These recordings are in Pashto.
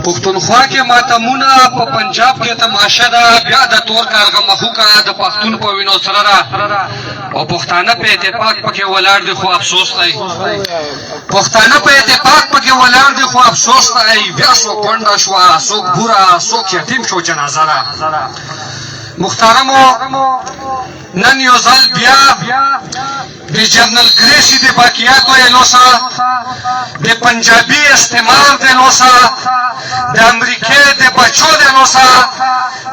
پښتونخوا کې ماتمونه، په پنجاب کې تماشه ده. بیا د تور کارغه مخوکه د پښتون په وینو سره ده او پښتانه په اتفاق پکې ولاړ دي، خو افسوس دی. پښتانه په اتفاق پکې ولاړ دي، خو افسوس دی. بیا څوک کونډه شوه، څوک بوره، څوک یتیم شو، جنازه ده. مختارمو، نن یو ځل بیا د جنرال قریشي د باقیاتو لوسه، د پنجابي استعمار د لوسه، د امریکې د بچو د لوسه،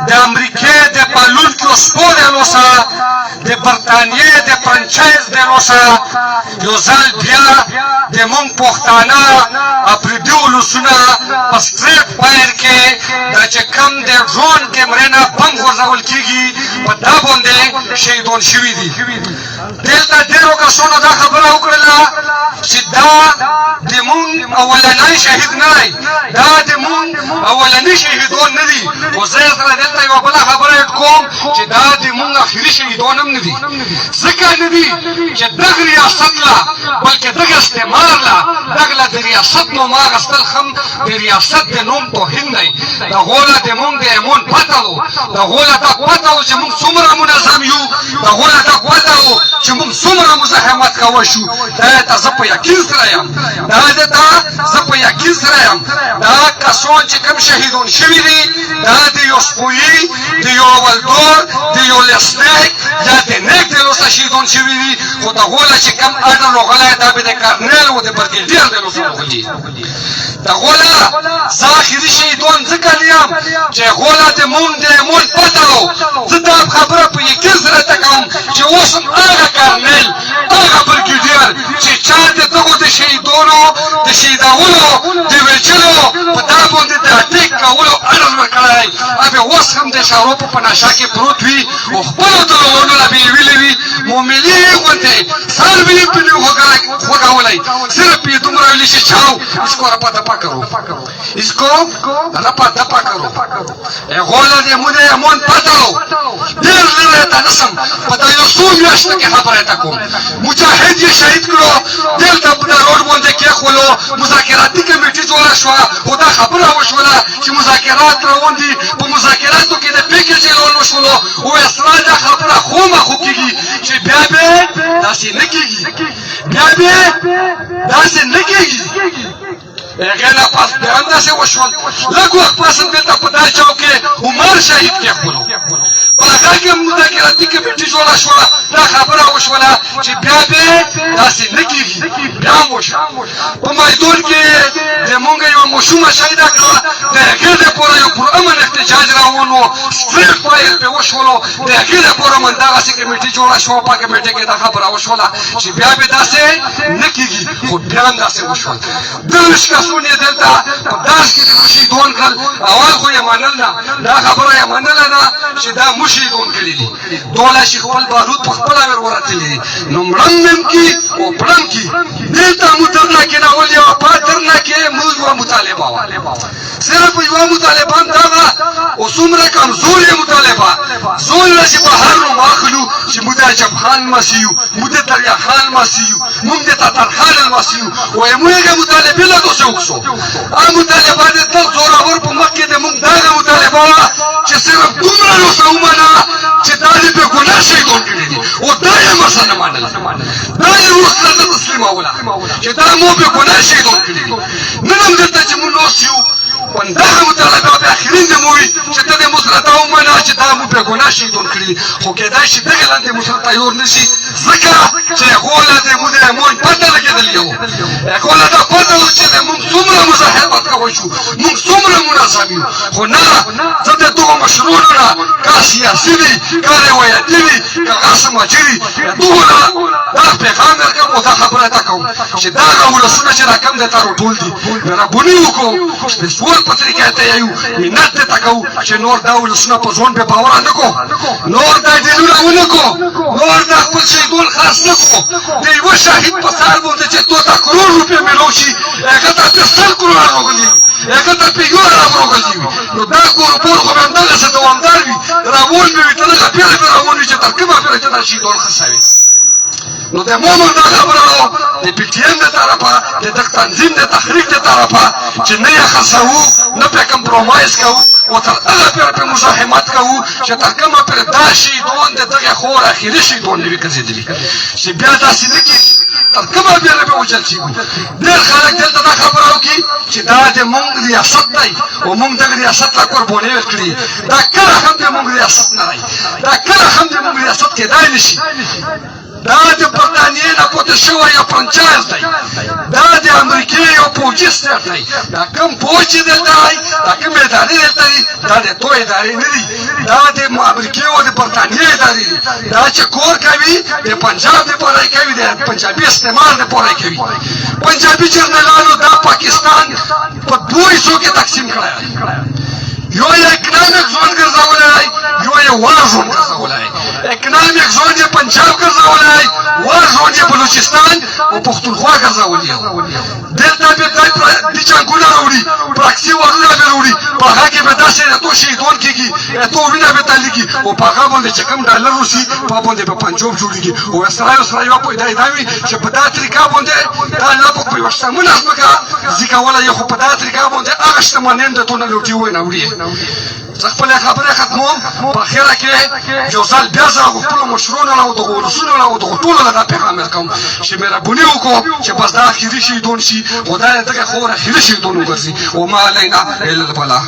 د امریکې د پالونکو سپو د لوسه، د برتانیې د فرنچایز د لوسه یو ځل بیا د مونږ پښتانه افریدي ولسونه په سټریټ فایر کې د چې کم د ډرون کیمرې نه بم غورځول کېږي، په دا باندې شهیدان شوي دي. دلته ډېرو کسانو دا خبره وکړله چې دا د مونږ اولنی شهید نه دی، دا د مونږ اولني شهیدان نه دي، خو زه یې سره دلته یوه بله خبره اډ کوم چې دا د مونږ اخري شهیدان هم نه دي. ځکه نه دي چې دغه ریاست له، بلکې دغه استعمار له، دغه له د ریاست نوم اخیستل هم د ریاست د نوم توهین دی. دغو له د مونږ د ایمون پته و، دغو له دا پته و چې مونږ څومره منظم یو، دغو له دا پته و چې مونږ څومره مزاحمت کوی شو. دا ته زه په یقین سره یم، دا ته زه په یقین سره یم، دا کسان چې کوم شهیدان شوي دي، دا د یو سپویي، د یو ولدور، د یو لسنیک یا د نیک د لوسه شهیدان شوي دي، خو دغو له چې کوم اډر راغلی، دا به د کرنیل او د برګیډیر د لوسه راغلي. دغو له زه اخري شهیدان ځکه نه یم چې هغو له د مونږ د ایمون پته و. زه دا خبره په یقین سره ته کوم چې اوس هم هغه کرنیل، هغه برګیډیر چې چا د دغو د شهیدانو د شهیدولو، د وژلو په دا باندې د اټیک کولو اډر ورکړی، هغه اوس هم د شرابو په نشه کې پروت وي او خپلو دلولونو له به یې ویلي وي، معاملې غوندې سر به یې په نه خوږولی، صرف یې دومره ویلي چې چاو इसको रपा दपा करो، इसको رپا دپا کرو. هغو له دې مونږ امون پته و. ډېر لرې ته نه ځم، په دا یو څو میاشتو کې خبره ته کوم. مجاهد یې شهید کړو، دلته په دا روډ باندې کېښولو، مذاکراتي کمیټي جوړه شوه، خو دا خبره وشوله چې مذاکرات روان دي. په مذاکراتو کې د پیکج اعلان وشولو او اسرا دا خبره خومه خو کېږي چې بیا به داسې نه کېږي، بیا به داسې نه کېږي. هغې نه پس بیا هم داسې وشول. لږ وخت پس هم دلته په دا چوک کې عمر شهید کېښولو، په هغه کې هم مذاکراتي کمیټي جوړه شوه، دا خبره وشوله چې بیا به داسې نه کېږي. بیا هم وشوه. په میدان کې د مونږ یوه ماشومه شهیده کړه، د هغې دپاره یو پرامن احتجاج روان و، سټریټ فایر پرې وشولو، د هغې دپاره هم دغسې کمیټي جوړه شوه، په کمیټي کې دا خبره وشوله چې بیا به داسې نه کېږي، خو بیا هم داسې وشول. 23 کسان یې دلته په داس کې د مشهیدان کړل. اول خو یې منل نه، دا خبره یې منله نه چې دا مشهیدان کړي دي. دوله چې خپل بارود په خپله ور ورتلي دي، نو مړم مم کي او پړم کي. دلته مو درنه کېنول، یوه پا درنه کې مو یوه مطالبه وه، صرف یوه مطالبه هم دا وه او څومره کمزورې مطالبه زور له چې بهر نوم اخلو چې موږ د عجب خان لمسی یو، موږ د دریا خان لمسی یو، موږ د تتر خان لمسی یو، وایي موږ هغه مطالبې له دوسې وکړو. هغه مطالبه د تل زورور په مخ کې د موږ دغه مطالبه وه چې صرف دومره نو څه ومنه چې دا دې بې ګناه شهیدان کړي دي، او دا یې مسله نه منله، دا یې اوس نه تسلیموله چې دا مو بې ګناه شهیدان کړي دي. نن هم دلته چې موږ ناست یو، دغه مطالبه به اخرین دې مو وي چې ته دې موږ سره دا ومنه چې دا مو بې ګناه شهیدان کړي، خو کېدای شي دغې لاندې موږ سره تیار نه شي، ځکه چې هغو له دې موږ د ایمان پته لګېدلې وو، هغو له دا پته وو چې موږ څومره مزاحمت کوی شو، موږ څومره منظم یو. خو نه، زه د دغو مشرونو نه، که سیاسي وي، که روایتي وي، که هغه سماجي وي، دغو نه دا پیغام درکوم او دا خبره ته کوم چې دغه ولسونه چې دا کوم د تارو ټول دي، مهرباني وکړو چې د سوال په طریقه ته یو منت ته کوو چې نور دا ولسونه په ځون بې باوره نه کو، نور دا ډیلونه ونه کو، نور دا خپل شهیدان خرڅ نه کو. د یوه شهید په سر باندې چې 2 کروڑ روپۍ میلاو شي، هغه ته پرې 100 کروړه راغلي وي، هغه ته پرې 1 ارب راغلي وي، نو دا کاروبار خو به همدغسې دوامدار وي، روان به وي، تر هغه پېره به روان وي چې تر کومه پېره چې دا شهیدان خرڅوي. نو د مومن دا خبره ده. د پي ټي ایم د طرفه، د دغه تنظیم د تحریک د طرفه چې نه یې خرڅوو، نه پرې کمپرومایز کوو او تر هغه پورې پرې مزاحمت کوو چې تر کومه پورې دا شهیدون د دغې خور اخري شهیدون نه وي ګرځېدلي، چې بیا داسې نه کېږي تر کومه پورې به وژل کېږو. ډېر خلک دلته دا خبره وکړي چې دا د مونږ ریاست دی او مونږ دغه ریاست له قربانۍ ورکړي. دا کله هم د مونږ ریاست نه دی، دا کله هم د مونږ ریاست کېدای نه شي. دا د برتانیې نه پاتې شوی یو فرنچایز دی، دا د امریکې یو پوځي سټیټ دی. دا کوم پوځ چې دلته دی، دا کوم ادارې دلته دي، دا د تو ادارې نه دي، دا د امریکې او د برتانیې ادارې دي. دا چې کور کوي د پنجاب دپاره یې کوي، د پنجابي استعمار دپاره یې کوي. پنجابي جرنلانو دا پاکستان په دوو حصو کې تقسیم کړی دی، یو یې اکنامیک زون ګرځولی دی، یو یې وار زون ګرځولی دی. اکنامیک زون یې پنجاب ګرځولی دی، وار زون یې بلوچستان او پښتونخوا ګرځولی. دلته به د جنګونه راوړي، پراکسي وارونه به راوړي، په هغه کې به داسې اتو شهیدان کېږي، اتو وینه به تلېږي او په هغه باندې چې کوم ډالر وسي په باندې به پنجاب جوړېږي. او سره سره یوه پیدا دا وي چې په دا طریقه باندې دا الله پاک په یوه شتمنه ځمکه ځکولی، خو په دا طریقه باندې هغه شتمنۍ هم د تونه لوټي وینه وړي. زه خپله خبره ختموم. په اخره کې یو ځل بیا زه هغو خپلو مشرونو له او دغو ولسونو له او دغو ټولو له دا پیغام ورکوم چې مهرباني وکړو چې بس دا اخري شهیدون شي او دا دغه خور اخري شهیدون وګرځي. وما علینا الا البلاغ.